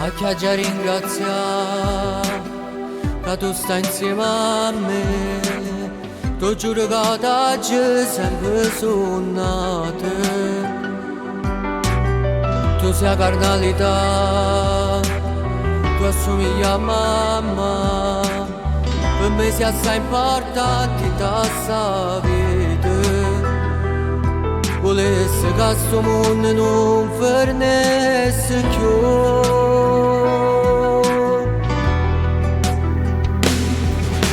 A chi aggia ringrazià Che tu stai insieme a me Ti giuro che t'aggio sempre sognato Tu sei la carnalità Tu assomigli a mamma Per me sei assai importante da sta vita Volesse che sto mondo non fernesse più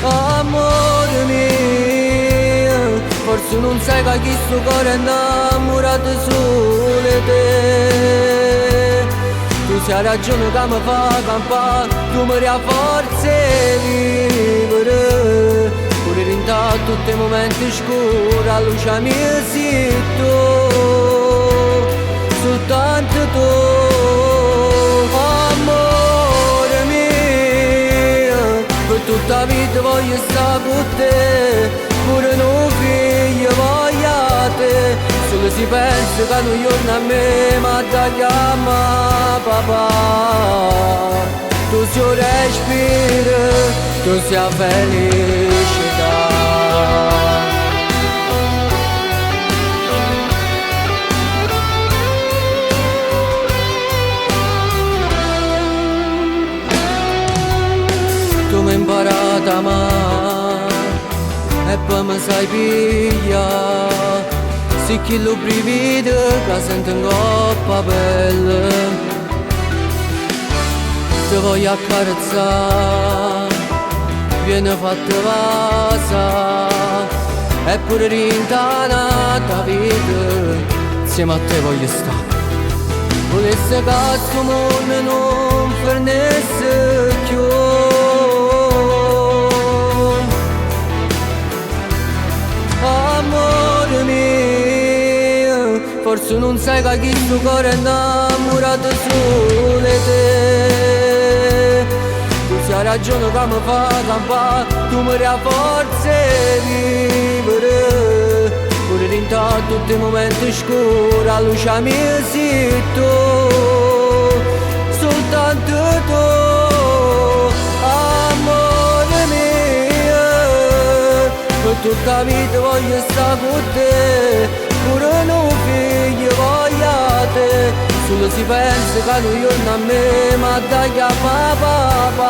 Amore mio, forse non sai che questo cuore è innamorato solo di te. Tu sei la ragione che mi fa campare, tu mi dai forza di vivere. Pure in tutti i momenti scuri, la luce mia sei tu, soltanto tu. Amore mio, per tutta la vita voglio stare con te, pure nu figlio voglio a te. Solo si pensa che un giorno a me mi da chiama papà. Tu sei il respiro, tu sei la felicità. Tu mi hai imparato a amare e poi mi sai pigliare Se chi lo brivido che sento in coppa pelle Ti voglio accarezzare Vieni fatta vasare Eppure dint' n'ata vita Insieme a te voglio stare Volesse che sto mondo non fernesse più Amore mio, forse non sai che questo cuore è innamorato solo di te. Tu sei la ragione che mi fa campare, tu mi dai forza di vivere. Pure in tutti i momenti scuri, la luce mia sei tu, soltanto tu. Amore mio, per tutta la vita voglio stare con te, pure nu figlio voglio a te. Solo si pensa che un giorno a me mi da chiamare papà.